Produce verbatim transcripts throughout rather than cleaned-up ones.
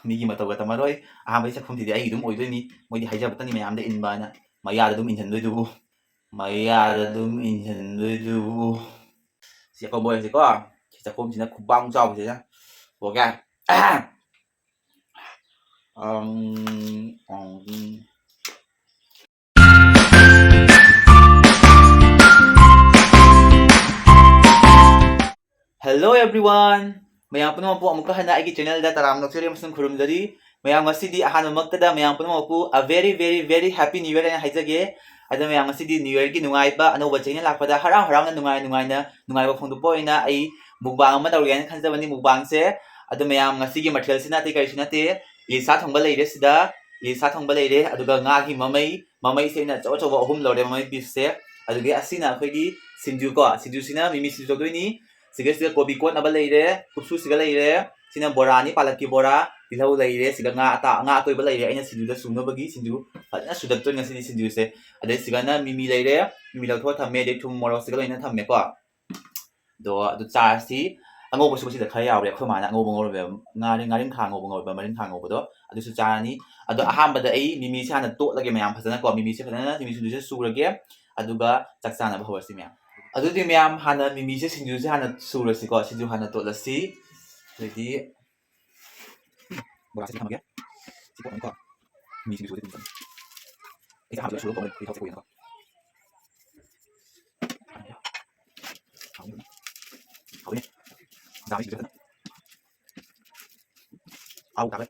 ꯃꯤꯒꯤ ꯃꯇꯧꯒ ꯇꯝꯃꯔꯣꯏ꯫ ꯑꯍꯥꯟꯕꯒꯤ ꯆꯥꯛꯈꯨꯝꯁꯤꯗꯤ ꯑꯩꯒꯤ ꯑꯗꯨꯝ ꯑꯣꯏꯗꯣꯏꯅꯤ꯫ ꯃꯣꯏꯗꯤ ꯍꯥꯏꯖꯕꯇꯅꯤ ꯃꯌꯥꯝꯗ ꯏꯟꯕ ꯍꯥꯏꯅ꯫ ꯃꯌꯥꯗ ꯑꯗꯨꯝ ꯏꯟꯁꯤꯟꯗꯣꯏꯗꯨꯕꯨ, ꯃꯌꯥꯗ ꯑꯗꯨꯝ ꯏꯟꯁꯤꯟꯗꯣꯏꯗꯨꯕꯨ꯫ ꯁꯤ ꯑꯀꯣꯟꯕ ꯑꯣꯏꯔꯁꯤꯀꯣ꯫ ꯁꯤ ꯆꯥꯛꯈꯨꯝꯁꯤꯅ ꯈꯨꯕꯥꯡ ꯆꯥꯎꯕꯁꯤꯅ꯫ Okay. ꯑꯝ, ꯑꯝ꯫ Hello everyone! ꯃꯌꯥꯝ ꯄꯨꯝꯅꯃꯛꯄꯨ ꯑꯃꯨꯛꯀ ꯍꯟꯅ ꯑꯩꯒꯤ channelꯗ ꯇꯔꯥꯝꯅ ꯑꯣꯛꯆꯔꯤ ꯑꯃꯁꯨꯡ ꯈꯨꯔꯨꯝꯖꯔꯤ꯫ ꯃꯌꯥꯝ ꯉꯁꯤꯗꯤ ꯑꯍꯥꯟꯕꯃꯛꯇꯗ ꯃꯌꯥꯝ ꯄꯨꯝꯅꯃꯛꯄꯨ a very, very, very happy new year ꯍꯥꯏꯅ ꯍꯥꯏꯖꯒꯦ꯫ ꯑꯗꯣ ꯃꯌꯥꯝ ꯉꯁꯤꯗꯤ new yearꯒꯤ ꯅꯨꯡꯉꯥꯏꯕ, ꯑꯅꯧꯕ ꯆꯍꯤꯅ ꯂꯥꯛꯄꯗ ꯍꯔꯥꯎ ꯍꯔꯥꯎꯅ ꯅꯨꯡꯉꯥꯏ ꯅꯨꯡꯉꯥꯏꯅ ꯅꯨꯡꯉꯥꯏꯕ ꯐꯣꯡꯗꯣꯛꯄ ꯑꯣꯏꯅ ꯑꯩ mukbang ꯑꯃ ꯇꯧꯔꯒꯦ ꯍꯥꯏꯅ ꯈꯟꯖꯕꯅꯤ꯫ Mukbangꯁꯦ ꯑꯗꯣ ꯃꯌꯥꯝ ꯉꯁꯤꯒꯤ ꯃꯊꯦꯜꯁꯤꯅ ꯑꯇꯩ ꯀꯔꯤꯁꯨ ꯅꯠꯇꯦ, ꯂꯤꯁꯥ ꯊꯣꯡꯕ ꯂꯩꯔꯦ ꯁꯤꯗ, ꯂꯤꯁꯥ ꯊꯣꯡꯕ ꯂꯩꯔꯦ, ꯑꯗꯨꯒ ꯉꯥꯒꯤ ꯃꯃꯩ, ꯃꯃꯩꯁꯦ ꯑꯩꯅ ꯑꯆꯧ ꯑꯆꯧꯕ ꯑꯍꯨꯝ ꯂꯧꯔꯦ, ꯃꯃꯩ pieceꯁꯦ꯫ ꯑꯗꯨꯒꯤ ꯑꯁꯤꯅ ꯑꯩꯈꯣꯏꯒꯤ ꯁꯤꯡꯖꯨ ꯀꯣ, ꯁꯤꯡꯖꯨꯁꯤꯅ ꯃꯤꯃꯤ ꯁꯤꯡꯖꯨ ꯇꯧꯗꯣꯏꯅꯤ꯫ ꯁꯤꯒ ꯁꯤꯒ ꯀꯣꯕꯤ ꯀꯣꯠꯅꯕ ꯂꯩꯔꯦ, ꯀꯨꯞꯁꯨꯁꯤꯒ ꯂꯩꯔꯦ꯫ ꯁꯤꯅ ꯕꯣꯔꯥꯅꯤ, ꯄꯥꯂꯛꯀꯤ ꯕꯣꯔꯥ, ꯇꯤꯜꯍꯧ ꯂꯩꯔꯦ, ꯁꯤꯒ ꯉꯥ ꯑꯇꯥ-, ꯉꯥ ꯑꯇꯣꯏꯕ ꯂꯩꯔꯦ꯫ ꯑꯩꯅ ꯁꯤꯡꯖꯨꯗ ꯁꯨꯅꯕꯒꯤ ꯁꯤꯡꯖꯨ ꯐꯖꯅ ꯁꯨꯗꯠꯇꯣꯏꯅꯤ ꯉꯁꯤꯗꯤ ꯁꯤꯡꯖꯨꯁꯦ꯫ ꯑꯗꯩ ꯁꯤꯒꯅ ꯃꯤꯃꯤ ꯂꯩꯔꯦ, ꯃꯤꯃꯤ ꯂꯧꯊꯣꯛꯑ ꯊꯝꯃꯦ, ꯑꯗꯩ ꯊꯨꯝ ꯃꯣꯔꯣꯛꯁꯤꯒ ꯂꯣꯏꯅ ꯊꯝꯃꯦꯀꯣ꯫ ꯑꯗꯣ ꯑꯗꯨ ꯆꯥꯔꯁꯤ꯫ ꯑꯉꯧꯕꯁꯨ ꯁꯤꯗ ꯈꯔ ꯌꯥꯎꯔꯦ, ꯑꯩꯈꯣꯏ ꯃꯥꯅ ꯑꯉꯧꯕ ꯉꯧꯔꯝꯃꯦꯕ, ꯉꯥꯔꯤ-, ꯉꯥꯔꯤꯡꯈꯥ ꯑꯉꯧꯕ ꯉꯧꯔꯝꯃꯦꯕ, ꯃꯔꯤꯡꯈꯥ ꯉꯧꯕꯗꯣ, ꯑꯗꯨꯁꯨ ꯆꯥꯔꯅꯤ꯫ ꯑꯗꯣ ꯑꯍꯥꯟꯕꯗ ꯑꯩ ꯃꯤꯃꯤꯁꯦ ꯍꯥꯟꯅ ꯇꯣꯠꯂꯒꯦ ꯃꯌꯥꯝ ꯐꯖꯅꯀꯣ꯫ ꯃꯤꯃꯤꯁꯦ ꯐꯖꯅ ꯃꯤꯃꯤ ꯁꯤꯡꯖꯨꯁꯦ ꯁꯨꯔꯒꯦ, ꯑꯗꯨꯒ ꯆꯥꯛ ꯆꯥꯅꯕ ꯍꯧꯔꯁꯤ ꯃꯌꯥꯝ꯫ ꯑꯗꯨꯗꯤ ꯃꯌꯥꯝ ꯍꯥꯟꯅ ꯃꯤꯃꯤꯁꯦ, ꯁꯤꯡꯖꯨꯁꯦ ꯍꯥꯟꯅ ꯁꯨꯔꯁꯤꯀꯣ, ꯁꯤꯡꯖꯨ ꯍꯥꯟꯅ ꯇꯣꯠꯂꯁꯤ꯫ ꯑꯗꯩꯗꯤ ꯕꯣꯔꯥꯁꯦ ꯊꯝꯃꯒꯦ꯫ ꯁꯤ ꯇꯣꯠꯂꯅꯤꯀꯣ꯫ ꯃꯤꯃꯤ ꯁꯤꯡꯖꯨ ꯁꯨꯔꯗꯤ ꯊꯨꯝ ꯆꯪꯉꯤ꯫ ꯑꯩꯁꯦ ꯑꯍꯥꯟꯕꯗ ꯁꯨꯔꯒ ꯇꯧꯕꯅꯦ, ꯑꯩ ꯊꯕꯛꯁꯦ ꯀꯨꯏꯔꯦꯅꯀꯣ꯫ ꯍꯥꯎꯅꯤ꯫ ꯍꯥꯎꯅꯤ꯫ ꯗꯥꯝ ꯁꯤꯡꯖꯨ ꯐꯖꯅ꯫ ꯑꯥꯎ ꯇꯥꯔꯦ꯫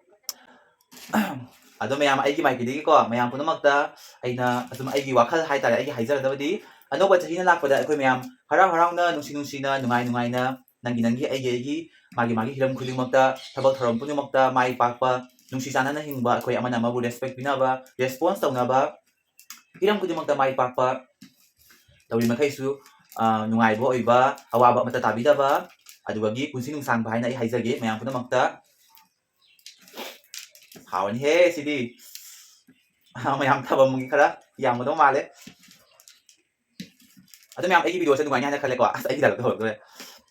ꯑꯗꯣ ꯃꯌꯥꯝ, ꯑꯩꯒꯤ ꯃꯥꯏꯀꯩꯗꯒꯤꯀꯣ, ꯃꯌꯥꯝ ꯄꯨꯝꯅꯃꯛꯇ ꯑꯩꯅ ꯑꯗꯨꯝ ꯑꯩꯒꯤ ꯋꯥꯈꯜ ꯍꯥꯏꯇꯥꯔꯦ, ꯑꯩꯒꯤ ꯍꯥꯏꯖꯒꯗꯕꯗꯤ, ꯑꯅꯧꯕ ꯆꯍꯤꯅ ꯂꯥꯛꯄꯗ ꯑꯩꯈꯣꯏ ꯃꯌꯥꯝ ꯍꯔꯥꯎ ꯍꯔꯥꯎꯅ, ꯅꯨꯡꯁꯤ ꯅꯨꯡꯁꯤꯅ, ꯅꯨꯡꯉꯥꯏ ꯅꯨꯡꯉꯥꯏꯅ, ꯅꯪꯒꯤ ꯅꯪꯒꯤ, ꯑꯩꯒꯤ ꯑꯩꯒꯤ, ꯃꯥꯒꯤ ꯃꯥꯒꯤ ꯍꯤꯔꯝ ꯈꯨꯗꯤꯡꯃꯛꯇ, ꯊꯕꯛ ꯊꯧꯔꯝ ꯄꯨꯝꯅꯃꯛꯇ ꯃꯥꯏ ꯄꯥꯛꯄ, ꯅꯨꯡꯁꯤ ꯆꯥꯟꯅꯅ ꯍꯤꯡꯕ, ꯑꯩꯈꯣꯏ ꯑꯃꯅ ꯑꯃꯕꯨ respect ꯄꯤꯅꯕ, response ꯇꯧꯅꯕ, ꯍꯤꯔꯝ ꯈꯨꯗꯤꯡꯃꯛꯇ ꯃꯥꯏ ꯄꯥꯛꯄ, ꯇꯧꯔꯤ ꯃꯈꯩꯁꯨ, ꯑ, ꯅꯨꯡꯉꯥꯏꯕ ꯑꯣꯏꯕ, ꯑꯋꯥꯕ ꯑꯃꯠꯇ ꯇꯥꯕꯤꯗꯕ, ꯑꯗꯨꯗꯒꯤ ꯄꯨꯟꯁꯤ ꯅꯨꯡꯁꯥꯡꯕ ꯍꯥꯏꯅ ꯑꯩ ꯍꯥꯏꯖꯒꯦ ꯃꯌꯥꯝ ꯄꯨꯝꯅꯃꯛꯇ꯫ ꯍꯥꯎꯔꯅꯤꯍꯦ ꯁꯤꯗꯤ꯫ ꯃꯌꯥꯝ ꯊꯥꯕꯜꯒꯤ ꯈꯔ ꯌꯥꯝꯒꯗꯧ ꯃꯥꯜꯂꯦ꯫ ꯑꯗꯨ ꯃꯌꯥꯝ, ꯑꯩꯒꯤ videoꯁꯦ ꯅꯨꯡꯉꯥꯏꯅꯤ ꯍꯥꯏꯅ ꯈꯜꯂꯦꯀꯣ꯫ ꯑꯁ, ꯑꯩꯒꯤ dialogueꯇꯣ ꯍꯧꯔꯛꯇꯣꯔꯦ꯫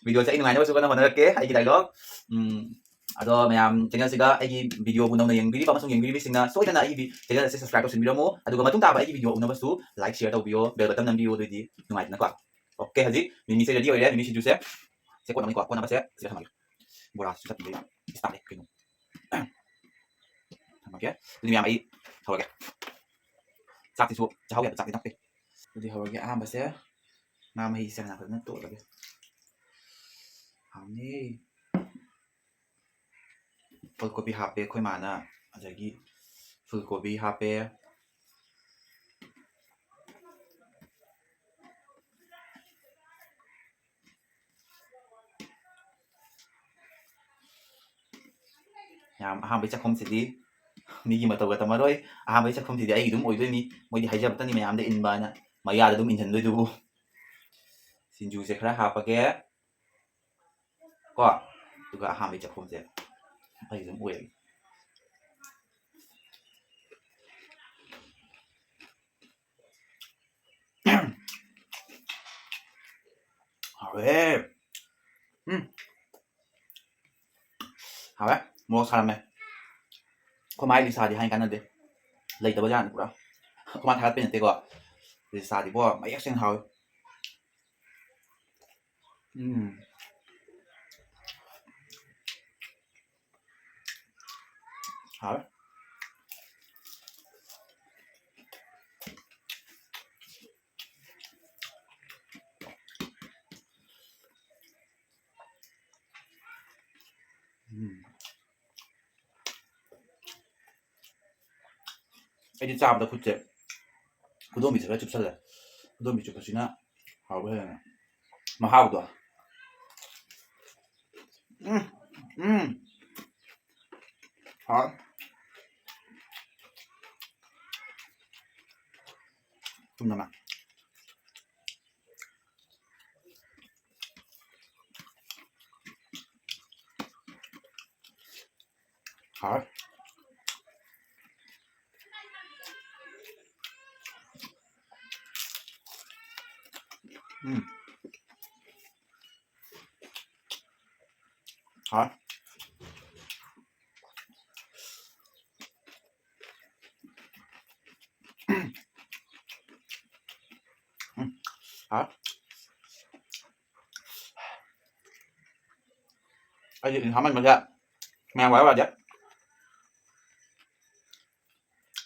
Videoꯁꯦ ꯑꯩ ꯅꯨꯡꯉꯥꯏꯅꯕꯁꯨ ꯀꯟꯅ ꯍꯣꯠꯅꯔꯛꯀꯦ꯫ ꯑꯩꯒꯤ dialogue, ꯎꯝ, ꯑꯗꯣ ꯃꯌꯥꯝ channelꯁꯤꯒ ꯑꯩꯒꯤ videoꯕꯨ ꯅꯧꯅ ꯌꯦꯡꯕꯤꯔꯤꯕ ꯑꯃꯁꯨꯡ ꯌꯦꯡꯕꯤꯔꯤꯕꯁꯤꯡꯅ ꯁꯣꯏꯗꯅ ꯑꯩꯒꯤ vi-, channelꯁꯦ subscribe ꯇꯧꯁꯤꯟꯕꯤꯔꯝꯃꯨ꯫ ꯑꯗꯨꯒ ꯃꯇꯨꯡ ꯇꯥꯕ ꯑꯩꯒꯤ video ꯎꯅꯕꯁꯨ like, share ꯇꯧꯕꯤꯌꯣ, bell button ꯅꯝꯕꯤꯌꯣ, ꯑꯗꯨꯑꯣꯏꯗꯤ ꯅꯨꯡꯉꯥꯏꯗꯅꯀꯣ꯫ Okay, ꯍꯧꯖꯤꯛ ꯃꯤꯃꯤꯁꯦ ready ꯑꯣꯏꯔꯦ꯫ ꯃꯤꯃꯤ ꯁꯤꯡꯖꯨꯁꯦ ꯁꯦ ꯀꯣꯠꯅꯕꯅꯤꯀꯣ, ꯀꯣꯠꯅꯕꯁꯦ ꯁꯤꯗ ꯊꯝꯃꯒꯦ꯫ ꯕꯣꯔꯥꯁꯨ ꯆꯠꯄꯤꯕ ꯌꯥꯝ ꯏꯁꯇꯥꯝꯅꯦ ꯀꯩꯅꯣ꯫ ꯊꯝꯃꯒꯦ꯫ ꯑꯗꯨꯗꯤ ꯃꯌꯥꯝ ꯑꯩ ꯍꯧꯔꯒꯦ꯫ ꯆꯥꯛꯁꯤꯁꯨ ꯆꯥꯍꯧ ꯌꯥꯗ, ꯆꯥꯛꯇꯤ ꯅꯞꯄꯦ꯫ ꯑꯗꯨꯗꯤ ꯍꯧꯔꯒꯦ꯫ ꯑꯍꯥꯟꯕꯁꯦ ꯉꯥ ꯃꯍꯤꯁꯦ ꯍꯥꯟꯅ ꯐꯖꯅ ꯇꯣꯠꯂꯒꯦ꯫ ꯍꯥꯎꯅꯤ꯫ ꯐꯨꯜ ꯀꯣꯕꯤ ꯍꯥꯞꯄꯦ ꯑꯩꯈꯣꯏ ꯃꯥꯅ, ꯑꯗꯒꯤ ꯐꯨꯜ ꯀꯣꯕꯤ ꯍꯥꯞꯄꯦ꯫ ꯌꯥꯝ ꯑꯍꯥꯟꯕꯩ ꯆꯥꯛꯈꯨꯝꯁꯤꯗꯤ ꯃꯤꯒꯤ ꯃꯇꯧꯒ ꯇꯝꯃꯔꯣꯏ꯫ ꯑꯍꯥꯟꯕꯩ ꯆꯥꯛꯈꯨꯝꯁꯤꯗꯤ ꯑꯩꯒꯤ ꯑꯗꯨꯝ ꯑꯣꯏꯗꯣꯏꯅꯤ꯫ ꯃꯣꯏꯗꯤ ꯍꯥꯏꯖꯕꯇꯅꯤ ꯃꯌꯥꯝꯗ ꯏꯟꯕꯅ, ꯃꯌꯥꯗ ꯑꯗꯨꯝ ꯏꯟꯁꯤꯟꯗꯣꯏꯗꯨꯕꯨ꯫ ꯁꯤꯡꯖꯨꯁꯦ ꯈꯔ ꯍꯥꯞꯄꯒꯦ ꯀꯣ, ꯑꯗꯨꯒ ꯑꯍꯥꯟꯕꯩ ꯆꯥꯛꯈꯨꯝꯁꯦ ꯑꯩꯒꯤ ꯑꯗꯨꯝ ꯑꯣꯏꯔꯒꯦ꯫ ꯍꯥꯎꯋꯦ꯫ ꯎꯝ꯫ ꯍꯥꯎꯋꯦ꯫ ꯃꯣꯔꯣꯛ ꯁꯥꯔꯝꯃꯦ꯫ ꯑꯩꯈꯣꯏ ꯃꯥꯏ ꯂꯤꯁꯥꯗꯤ ꯍꯥꯏ ꯀꯥꯟꯅꯗꯦ꯫ ꯂꯩꯇꯕ ꯖꯥꯠꯅꯤ ꯄꯨꯔꯥ꯫ ꯑꯩꯈꯣꯏ ꯃꯥ ꯊꯥꯒꯠꯄꯩ ꯅꯠꯇꯦꯀꯣ꯫ ꯂꯤꯁꯥꯗꯤꯕꯣ ꯃꯌꯦꯛ ꯁꯦꯡꯅ ꯍꯥꯎꯋꯦ꯫ ꯎꯝ꯫ ꯍꯥꯎꯋꯦ꯫ ꯎꯝ꯫ ꯑꯩꯗꯤ ꯆꯥꯕꯗ ꯈꯨꯠꯁꯦ ꯈꯨꯗꯣꯝꯕꯤꯁꯦ ꯈꯔ ꯆꯨꯞꯁꯜꯂꯦ꯫ ꯈꯨꯗꯣꯝꯕꯤ ꯆꯨꯞꯄꯁꯤꯅ ꯍꯥꯎꯕ ꯍꯦꯜꯂꯦ꯫ ꯃꯍꯥꯎꯗꯣ꯫ ꯎꯝ, ꯎꯝ꯫ ꯍꯥꯎ꯫ ꯊꯨꯝꯅꯃ꯫ ꯍꯥꯎꯋꯦ꯫ ꯎꯝ꯫ ꯍꯥꯎꯋꯦ꯫ ꯍꯥ? ꯑꯩꯗꯤ ꯏꯟꯁꯥꯡ ꯃꯟꯕꯁꯦ ꯃꯌꯥꯝ ꯋꯥꯏ ꯋꯥꯗꯦ꯫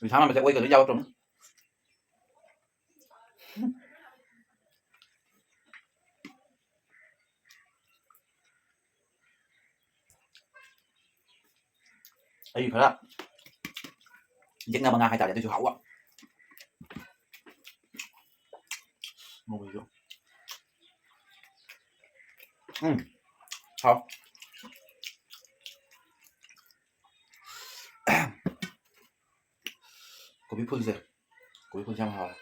ꯏꯟꯁꯥꯡ ꯃꯟꯕꯁꯦ ꯑꯣꯏꯒꯗꯣꯏ ꯌꯥꯎꯔꯛꯇ꯭ꯔꯣ? ꯑꯩ ꯈꯔ ꯌꯦꯛꯅꯕ ꯉꯥ ꯍꯥꯏꯇꯥꯔꯦ, ꯑꯗꯨꯁꯨ ꯍꯥꯎꯕ꯫ ꯃꯣꯔꯣꯛꯁꯨ꯫ ꯎꯝ꯫ ꯍꯥꯎ꯫ ꯀꯣꯕꯤ ꯐꯨꯜꯁꯦ꯫ ꯀꯣꯕꯤ ꯐꯨꯜꯁꯦ ꯌꯥꯝ ꯍꯥꯎꯋꯦ꯫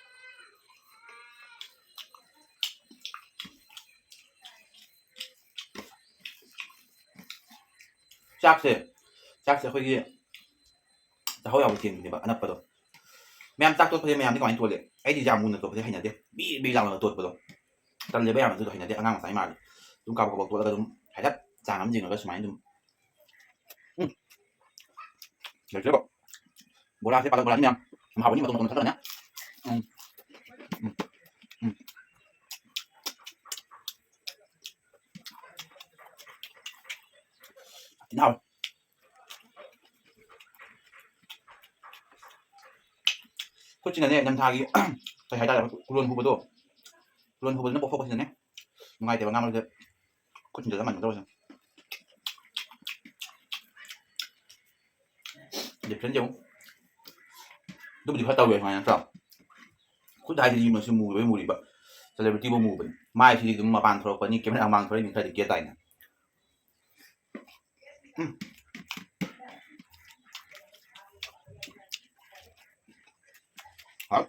ꯆꯥꯛꯁꯦ, ꯆꯥꯛꯁꯦ ꯑꯩꯈꯣꯏꯒꯤ ꯆꯥꯛꯍꯥꯎ ꯌꯥꯎꯕ ꯆꯦꯡꯗꯨꯅꯦꯕ ꯑꯅꯞꯄꯗꯣ꯫ ꯃꯌꯥꯝ ꯆꯥꯛ ꯇꯣꯠꯄꯁꯦ ꯃꯌꯥꯝꯗꯤ ꯀꯃꯥꯏꯅ ꯇꯣꯠꯂꯤ? ꯑꯩꯗꯤ ꯌꯥꯝ ꯃꯨꯟꯅ ꯇꯣꯠꯄꯁꯦ ꯍꯩꯅꯗꯦ꯫ ꯕꯤ ꯕꯤ ꯂꯥꯎꯅ ꯇꯣꯠꯄꯗꯣ꯫ ꯇꯜꯂꯦꯕ ꯌꯥꯝꯅ ꯑꯗꯨꯗꯣ, ꯍꯩꯅꯗꯦ꯫ ꯑꯉꯥꯡ ꯃꯆꯥꯒꯤ ꯃꯥꯜꯂꯦ꯫ ꯑꯗꯨꯝ ꯀꯥꯕꯛ ꯀꯥꯕꯛ ꯇꯣꯠꯂꯒ ꯑꯗꯨꯝ ꯍꯥꯏꯔꯞ ꯆꯥꯡ ꯑꯃ ꯌꯦꯡꯉꯒ ꯁꯨꯃꯥꯏꯅ ꯑꯗꯨꯝ꯫ ꯎꯝ꯫ ꯂꯩꯇ꯭ꯔꯦꯕꯣ꯫ ꯕꯣꯔꯥꯁꯦ, ꯄꯥꯛ ꯕꯣꯔꯥꯁꯦ ꯃꯌꯥꯝ꯫ ꯌꯥꯝ ꯍꯥꯎꯕꯅꯤ ꯃꯇꯣꯟ ꯃꯇꯣꯟ ꯀꯛꯊꯠꯂꯒꯅꯦ꯫ ꯎꯝ꯫ ꯎꯝ꯫ ꯎꯝ꯫ ꯊꯤꯅ ꯍꯥꯎꯋꯦ꯫ ꯈꯨꯠꯁꯤꯅꯅꯦ, ꯏꯪꯊꯝꯊꯥꯒꯤ ꯀꯩ ꯍꯥꯏꯇꯥꯔꯦ, ꯀꯨꯂꯣꯟ ꯍꯨꯕꯗꯣ, ꯀꯨꯂꯣꯟ ꯍꯨꯕꯗꯨꯅ ꯄꯣꯛꯊꯣꯛꯄꯁꯤꯅꯅꯦ, ꯅꯨꯡꯉꯥꯏꯇꯦꯕ ꯉꯥ ꯃꯔꯨꯁꯦ ꯈꯨꯠ ꯊꯤꯟꯖꯜꯂ ꯃꯟꯒꯗꯧꯕꯁꯦ꯫ Difference ꯌꯦꯡꯉꯨ꯫ ꯑꯗꯨꯕꯨꯗꯤ ꯈꯔ ꯇꯧꯋꯦ ꯁꯨꯃꯥꯏꯅ ꯅꯠꯇ꯭ꯔꯣ? ꯈꯨꯠ ꯍꯥꯏꯁꯤꯗꯤ ꯃꯁꯤ ꯃꯨꯔꯤꯕꯩ ꯃꯨꯔꯤꯕ꯫ Celebrityꯕꯨ ꯃꯨꯕꯅꯤ꯫ ꯃꯥꯏꯁꯤꯗꯤ ꯑꯗꯨꯝ ꯃꯄꯥꯟ ꯊꯣꯔꯛꯄꯅꯤ, camera ꯃꯃꯥꯡ ꯊꯣꯔꯛꯏꯅꯤ ꯈꯔꯗꯤ ꯒꯦ ꯇꯥꯏꯅ꯫ ꯎꯝ꯫ ꯍꯥꯎ꯫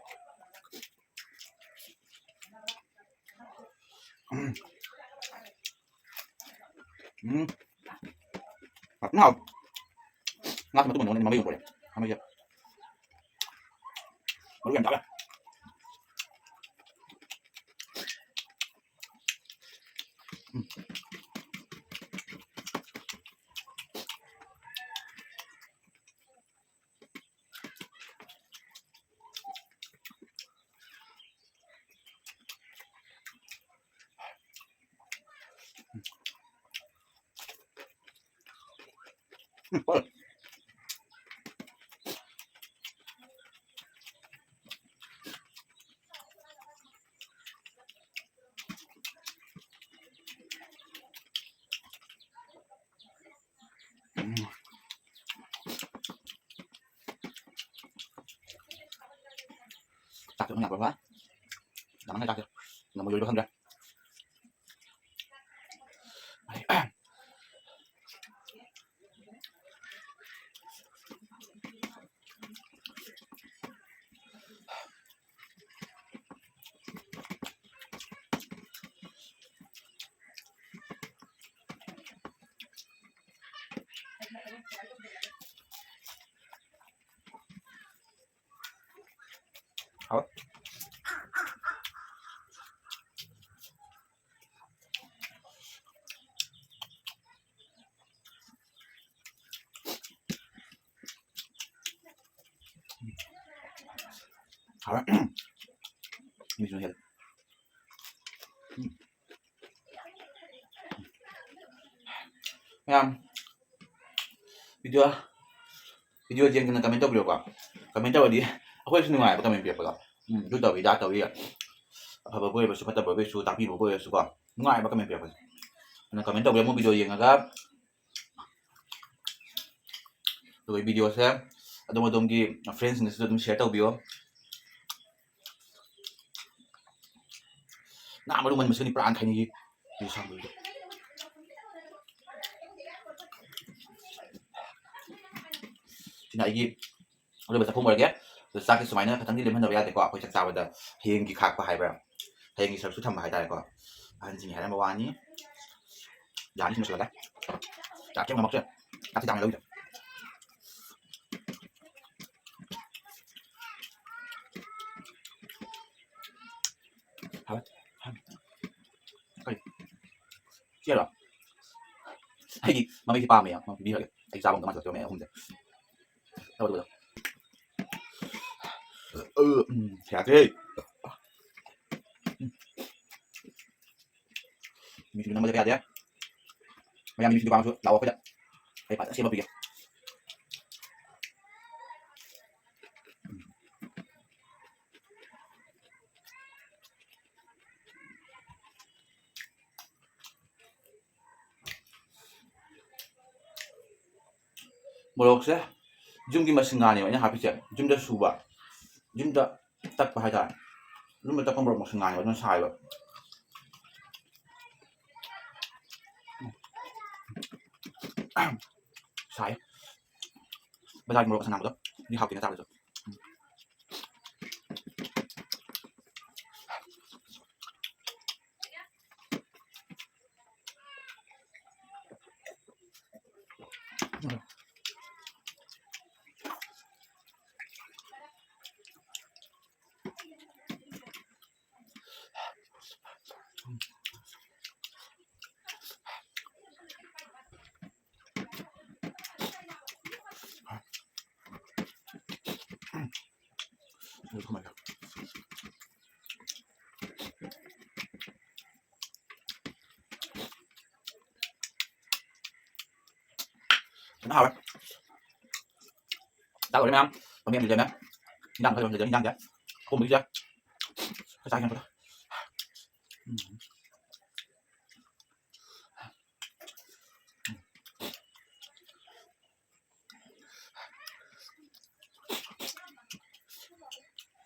ꯎꯝ꯫ ꯎꯝ꯫ ꯍꯥꯎ꯫ ꯉꯥꯁꯦ ꯃꯇꯨꯝ ꯃꯇꯨꯝ ꯑꯣꯏꯅ ꯃꯃꯩ ꯑꯣꯏꯅ ꯄꯣꯔꯛꯑꯦ꯫ ꯃꯃꯩꯁꯦ꯫ ꯃꯔꯨ ꯌꯥꯝ ꯆꯥꯎꯋꯦ꯫ ꯎꯝ꯫ ꯎꯝ꯫ ꯆꯥꯛꯁꯦ ꯑꯗꯨꯝ ꯌꯥꯝꯕ꯭ꯔꯥ? ꯌꯥꯝꯃꯟꯈ꯭ꯔꯦ ꯆꯥꯛꯁꯦ꯫ ꯉꯝꯃꯣꯏꯗꯣꯏꯔꯣ ꯈꯪꯗ꯭ꯔꯦ꯫ ꯍꯥꯎ꯫ ꯍꯥꯎꯔꯦ꯫ ꯃꯤꯁꯨ ꯍꯦꯜꯂꯦ꯫ ꯎꯝ꯫ ꯃꯌꯥꯝ, video, video ꯌꯦꯡꯗꯅ comment ꯇꯧꯕꯤꯔꯣꯀꯣ꯫ Comment ꯇꯧꯔꯗꯤ ꯑꯩꯈꯣꯏꯁꯨ ꯅꯨꯡꯉꯥꯏꯕ comment ꯄꯤꯔꯛꯄꯗꯣ꯫ ꯎꯝ, ꯑꯗꯨ ꯇꯧꯏ, ꯑꯗꯥ ꯇꯧꯏ꯫ ꯑꯐꯕꯕꯨ ꯑꯣꯏꯔꯁꯨ, ꯐꯠꯇꯕꯕꯨ ꯑꯣꯏꯔꯁꯨ, ꯇꯥꯛꯄꯤꯕꯕꯨ ꯑꯣꯏꯔꯁꯨꯀꯣ꯫ ꯅꯨꯡꯉꯥꯏꯕ comment ꯄꯤꯔꯛꯄꯁꯦ꯫ ꯑꯗꯨꯅ comment ꯇꯧꯕꯤꯔꯝꯃꯣ video ꯌꯦꯡꯉꯒ꯫ ꯑꯗꯨꯒ videoꯁꯦ ꯑꯗꯣꯝ ꯑꯗꯣꯝꯒꯤ friendsꯁꯤꯡꯗꯁꯨ ꯑꯗꯨꯝ share ꯇꯧꯕꯤꯌꯣ꯫ ꯉꯥ ꯃꯔꯨ ꯃꯟꯕꯁꯤꯅꯤ ꯄꯨꯔꯥ ꯈꯩꯅꯤꯒꯤ ꯁꯥꯡꯕꯗꯣ꯫ ꯁꯤꯅ ꯑꯩꯒꯤ ꯑꯔꯣꯏꯕ ꯆꯥꯛꯈꯨꯝ ꯑꯣꯏꯔꯒꯦ꯫ ꯑꯗꯣ ꯆꯥꯛꯁꯦ ꯁꯨꯃꯥꯏꯅ ꯈꯤꯇꯪꯗꯤ ꯂꯦꯝꯍꯟꯗꯕ ꯌꯥꯗꯦꯀꯣ꯫ ꯑꯩꯈꯣꯏ ꯆꯥꯛ ꯆꯥꯕꯗ ꯍꯌꯦꯡꯒꯤ ꯈꯥꯛꯄ ꯍꯥꯏꯕ꯭ꯔꯥ, ꯍꯌꯦꯡꯒꯤ ꯁꯔꯨꯛꯁꯨ ꯊꯝꯕ ꯍꯥꯏꯇꯥꯔꯦꯀꯣ꯫ ꯑꯍꯟꯁꯤꯡꯒꯤ ꯍꯥꯏꯔꯝꯕ ꯋꯥꯅꯤ꯫ ꯌꯥꯅꯤ, ꯁꯤ ꯂꯣꯏꯁꯤꯜꯂꯒꯦ꯫ ꯆꯥꯛ ꯊꯦꯡꯅ ꯃꯛꯁꯦ꯫ ꯆꯥꯛꯁꯤ ꯆꯥꯡꯅ ꯂꯧꯗꯦ꯫ ꯍꯥꯎꯋꯦ꯫ ꯍꯥꯎꯋꯦ꯫ ꯀꯔꯤ? ꯁꯤꯔꯣ? ꯑꯩꯒꯤ ꯃꯃꯤꯡꯁꯦ ꯄꯥꯝꯃꯦ, ꯑꯃ ꯄꯤꯕꯤꯔꯒꯦ꯫ ꯑꯩ ꯆꯥꯕ ꯑꯝꯇ ꯃꯥꯟꯁꯤꯜꯂꯛꯇ꯭ꯔꯦ, ꯃꯌꯥꯝ ꯑꯍꯨꯝꯁꯦ꯫ ꯇꯧꯕꯗꯣ꯫ ꯑ, ꯎꯝ, ꯌꯥꯗ꯭ꯔꯦ꯫ ꯎꯝ꯫ ꯃꯤꯁꯨ ꯅꯝꯕꯗ ꯌꯥꯗꯦ꯫ ꯃꯌꯥꯝ ꯃꯤꯁꯨ ꯄꯥꯝꯃꯁꯨ ꯂꯥꯛꯑꯣ ꯑꯩꯈꯣꯏꯗ꯫ ꯑꯩ ꯐꯖꯅ ꯁꯦꯝꯃ ꯄꯤꯒꯦ꯫ ꯃꯣꯔꯣꯛꯁꯦ ꯌꯨꯝꯒꯤ ꯃꯁꯤꯡꯒꯥꯅꯦꯕ ꯑꯩꯅ ꯍꯥꯞꯄꯤꯁꯦ, ꯌꯨꯝꯗ ꯁꯨꯕ, ꯌꯨꯝꯗ ꯇꯛꯄ ꯍꯥꯏꯇꯥꯔꯦ꯫ ꯌꯨꯝꯗ ꯇꯛꯄ ꯃꯣꯔꯣꯛ ꯃꯁꯤꯡꯒꯥꯅꯦꯕ ꯑꯗꯨꯅ ꯁꯥꯏꯕ꯫ ꯁꯥꯏ꯫ ꯕꯖꯥꯔꯒꯤ ꯃꯣꯔꯣꯛ ꯑꯁꯪꯕꯗꯣ ꯑꯗꯨꯗꯤ ꯍꯥꯎꯇꯦꯅ ꯆꯥꯕꯗꯁꯨ꯫ ꯐꯖꯅ ꯍꯥꯎꯔꯦ꯫ ꯆꯥꯛ ꯂꯣꯏꯔꯦ ꯃꯌꯥꯝ꯫ ꯄꯥꯝꯕꯤ ꯑꯃꯗꯤ ꯂꯦꯝꯃꯦ꯫ ꯏꯟꯖꯥꯡ ꯈꯔ ꯂꯩꯔꯝꯗ꯭ꯔꯦ, ꯏꯟꯖꯥꯡꯁꯦ ꯊꯣꯡꯕꯒꯤꯁꯦ ꯈꯔ ꯆꯥꯒꯦ ꯑꯝꯇ꯫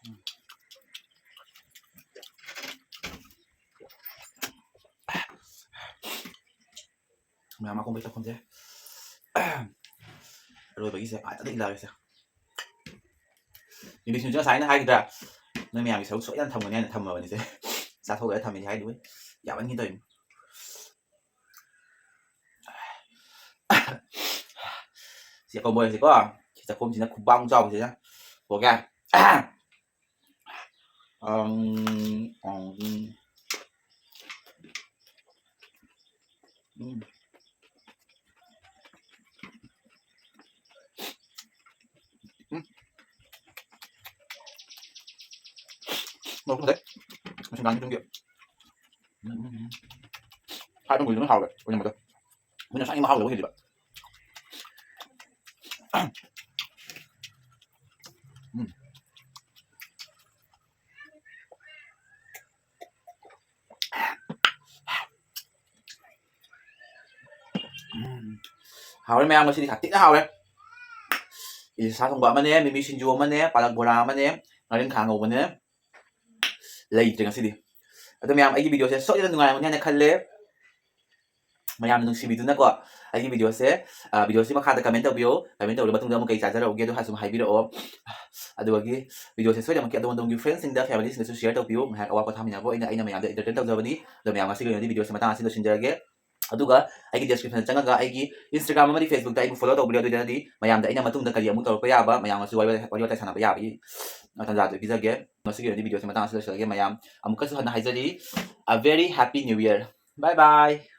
ꯎꯝ꯫ ꯃꯌꯥꯝ ꯑꯀꯣꯝꯕꯩ ꯆꯥꯛꯈꯨꯝꯁꯦ ꯑꯔꯣꯏꯕꯒꯤꯁꯦ ꯐꯖꯅ ꯏꯜꯂꯛꯑꯒꯦꯁꯦ꯫ ꯌꯨꯕꯤꯁꯤꯡꯁꯨ ꯉꯁꯥꯏ ꯑꯩꯅ ꯍꯥꯏꯈꯤꯗ꯭ꯔꯥ, ꯅꯣꯏ ꯃꯌꯥꯝꯒꯤ ꯁꯔꯨꯛ ꯁꯣꯏꯗꯅ ꯊꯝꯒꯅꯤ ꯍꯥꯏꯅ ꯊꯝꯃꯕꯅꯤꯁꯦ꯫ ꯆꯥꯊꯣꯛꯂꯒ ꯊꯝꯃꯤꯅꯤ ꯍꯥꯏꯗꯨꯕꯨ ꯌꯥꯝꯃꯟꯈꯤ ꯇꯧꯔꯤꯅꯤ꯫ ꯁꯤ ꯑꯀꯣꯝꯕ ꯑꯣꯏꯔꯁꯤꯀꯣ꯫ ꯁꯤ ꯆꯥꯛꯈꯨꯝꯁꯤꯅ ꯈꯨꯕꯥꯛ ꯆꯥꯎꯕꯁꯤꯅ꯫ ꯑꯣꯀꯦ꯫ ꯑꯪ, ꯑꯪ, ꯎꯝ꯫ ꯎꯝ꯫ ꯎꯝ꯫ ꯃꯣꯔꯣꯛ ꯐꯖꯩ꯫ ꯃꯁꯤꯡꯒꯥꯡꯒꯤ ꯇꯨꯡꯒꯤ꯫ ꯎꯝ, ꯎꯝ, ꯎꯝ꯫ ꯍꯥꯏꯕ ꯉꯝꯗꯕꯅ ꯍꯥꯎꯔꯦ, ꯑꯣꯏꯅꯝꯕꯗꯣ꯫ ꯑꯗꯨꯅ ꯉꯁꯥꯏꯒꯤ ꯃꯍꯥꯎ ꯂꯧꯕ ꯍꯦꯜꯂꯤꯕ꯫ ꯎꯝ꯫ ꯎꯝ꯫ ꯍꯥꯎꯔꯦ ꯃꯌꯥꯝ, ꯉꯁꯤꯗꯤ ꯁꯥꯊꯤꯅ ꯍꯥꯎꯔꯦ꯫ ꯏꯂꯤꯁꯥ ꯊꯣꯡꯕ ꯑꯃꯅꯦ, ꯃꯤꯃꯤ ꯁꯤꯡꯖꯨ ꯑꯃꯅꯦ, ꯄꯥꯂꯛ ꯕꯣꯔꯥ ꯑꯃꯅꯦ, ꯉꯥꯔꯤꯡꯈꯥ ꯉꯧꯕꯅꯦ꯫ ꯂꯩꯇ꯭ꯔꯦ ꯉꯁꯤꯗꯤ꯫ ꯑꯗꯣ ꯃꯌꯥꯝ, ꯑꯩꯒꯤ ꯚꯤꯗꯤꯑꯣꯁꯦ ꯁꯣꯏꯗꯅ ꯅꯨꯡꯉꯥꯏꯔꯝꯒꯅꯤ ꯍꯥꯏꯅ ꯈꯜꯂꯦ꯫ ꯃꯌꯥꯝꯅ ꯅꯨꯡꯁꯤꯕꯤꯗꯨꯅꯀꯣ ꯑꯩꯒꯤ ꯚꯤꯗꯤꯑꯣꯁꯦ, ꯑ, ꯚꯤꯗꯤꯑꯣꯁꯤ ꯃꯈꯥꯗ ꯀꯃꯦꯟ ꯇꯧꯕꯤꯌꯣ꯫ ꯀꯃꯦꯟ ꯇꯧꯔꯕ ꯃꯇꯨꯡꯗ ꯑꯃꯨꯛ ꯀꯩ ꯆꯥꯖꯔꯛꯎꯒꯦ ꯑꯗꯨ ꯍꯥꯏꯁꯨ ꯍꯥꯏꯕꯤꯔꯛꯑꯣ꯫ ꯑꯗꯨꯒꯤ ꯚꯤꯗꯤꯑꯣꯁꯦ ꯁꯣꯏꯗꯅꯃꯛꯀꯤ ꯑꯗꯣꯝ ꯑꯗꯣꯝꯒꯤ ꯐ꯭ꯔꯦꯟꯁꯤꯡꯗ, ꯐꯦꯃꯤꯂꯤꯁꯤꯡꯗꯁꯨ ꯁꯤꯌꯔ ꯇꯧꯕꯤꯌꯨ꯫ ꯉꯥꯏꯍꯥꯛ ꯑꯋꯥ ꯄꯣꯊꯥꯃꯤꯟꯅꯕ ꯑꯣꯏꯅ ꯑꯩꯅ ꯃꯌꯥꯝꯗ ꯏꯟꯇꯔꯇꯦꯟ ꯇꯧꯖꯕꯅꯤ꯫ ꯑꯗꯣ ꯃꯌꯥꯝ, ꯉꯁꯤꯒꯤ ꯑꯣꯏꯅꯗꯤ ꯚꯤꯗꯤꯑꯣꯁꯦ ꯃꯇꯥꯡ ꯑꯁꯤꯗ ꯂꯣꯏꯁꯤꯟꯖꯔꯒꯦ꯫ ꯑꯗꯨꯒ ꯑꯩꯒꯤ ꯗꯤꯁꯀ꯭ꯔꯤꯞꯁꯟꯗ ꯆꯪꯉꯒ ꯑꯩꯒꯤ ꯏꯟꯁꯇꯥꯒ꯭ꯔꯥꯝ ꯑꯃꯗꯤ ꯐꯦꯁꯕꯨꯛꯇ ꯑꯩꯕꯨ ꯐꯣꯂꯣ ꯇꯧꯕꯤꯔꯣ꯫ ꯑꯗꯨ ꯑꯣꯏꯔꯒꯗꯤ ꯃꯌꯥꯝꯗ ꯑꯩꯅ ꯃꯇꯨꯡꯗ ꯀꯔꯤ ꯑꯃꯨꯛ ꯇꯧꯔꯛꯄ ꯌꯥꯕ, ꯃꯌꯥꯝꯒꯁꯨ ꯋꯥꯔꯤ ꯋꯥꯇꯥꯏ, ꯋꯥꯔꯤ ꯋꯥꯇꯥꯏ ꯁꯥꯟꯅꯕ ꯌꯥꯕꯒꯤ ꯇꯥꯟꯖꯥꯗꯨ ꯄꯤꯖꯒꯦ꯫ ꯉꯁꯤꯒꯤ ꯑꯣꯏꯅꯗꯤ ꯚꯤꯗꯤꯑꯣꯁꯦ ꯃꯇꯥꯡ ꯑꯁꯤꯗ ꯂꯣꯏꯁꯤꯜꯂꯒꯦ꯫ ꯃꯌꯥꯝ ꯑꯃꯨꯛꯀꯁꯨ ꯍꯟꯅ ꯍꯥꯏꯖꯔꯤ, a very happy new year. Bye bye.